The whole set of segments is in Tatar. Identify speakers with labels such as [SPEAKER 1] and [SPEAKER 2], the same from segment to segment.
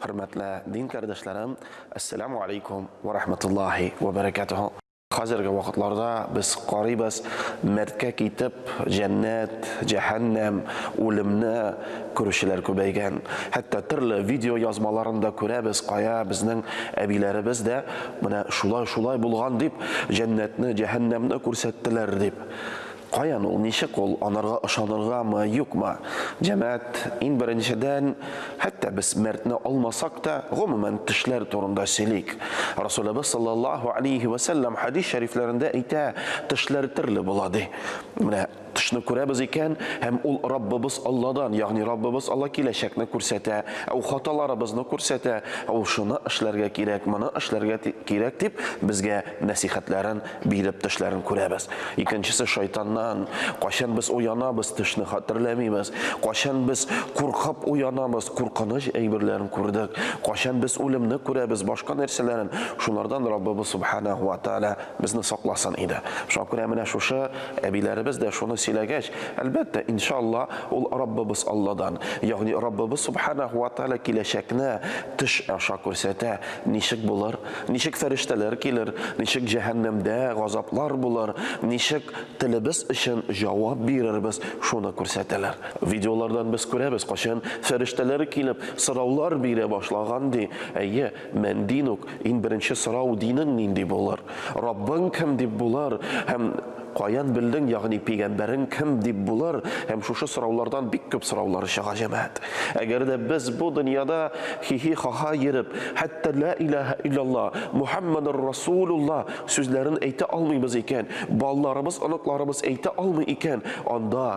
[SPEAKER 1] Хөрмәтле дин кардәшләрем, әссәламү алейкум вә рахматуллаһи вә бәрәкәтүһү. Хәзерге вакытларда без карыйбыз, мәрткә китеп, җәннәт, җәһәннәм, үлемне күрүчеләр күбәйгән. Хәтта төрле видео язмаларын да күрәбез, кая безнең әбиләребез дә менә шулай-шулай булган дип, җәннәтне, җәһәннәмне күрсәттеләр дип. Каян ул, ничек ул, анарга ышаныргамы, юкмы? Җәмәгать, иң беренчедән, хәтта без мәртне алмасак та, гомумән, төшләр турында сөйлик. Расулыбыз саллаллаһу алейһи вә сәлләм хәдис шәрифләрендә әйтә, төшләр төрле була, ди. Менә төшне күрәбез икән, һәм ул Раббыбыз Алладан, ягъни Раббыбыз Алла киләчәкне күрсәтә, ә ул хаталарыбызны күрсәтә, ә ул шуны эшләргә кирәк, моны эшләргә кирәк дип, безгә нәсыйхәтләрен биреп төшләрен күрәбез. Икенчесе шайтаннан. Кайчан без уянабыз, төшне хәтерләмибез. Кайчан без куркып уянабыз, куркыныч әйберләрен күрдек. Кайчан без үлемне күрәбез, башка нәрсәләрен. Шулардан Раббыбыз Субханаху ва Тааля безне сакласын иде. Шуңа күрә менә шушы әбиләребез дә шуны сөйләгәч, әлбәттә, иншалла, ул Раббыбыз Алладан. Ягъни Раббыбыз Субханаху ва Тааля киләчәкне төш аша күрсәтә. Ничек булыр? Ничек фәрештәләр килер, ничек җәһәннәмдә газаплар булыр, ничек телебез өчен җавап бирербез, шуны күрсәтәләр. Видеолардан без күрәбез, кайчан фәрештәләр килеп, сораулар бирә башлаган, ди. Әйе, мән динук, иң беренче сорау динең нинди булыр? Раббың кем дип булыр? Һәм каян белдең, ягъни пигамбәрең кем дип булыр? Һәм шушы сораулардан бик күп сораулар чыга, җәмәгать. Әгәр дә без бу дөньяда хихи-ха-ха йөреп, хәтта лә илаһә иллялла, Мухаммадур Расулулла сүзләрен әйтә алмыйбыз икән, балаларыбыз, оныкларыбыз әйтә алмый икән, анда,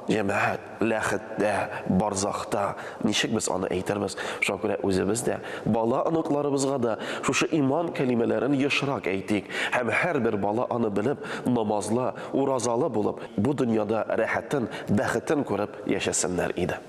[SPEAKER 1] җәмәгать, ләхеттә, барзахта ничек без аны әйтербез? Шуңа күрә үзебез дә, бала-оныкларыбызга да шушы иман кәлимәләрен ешрак әйтик һәм һәрбер бала аны белеп, намазлы, уразалы булып, бу дөньяда рәхәтен, бәхетен күреп яшәсеннәр иде.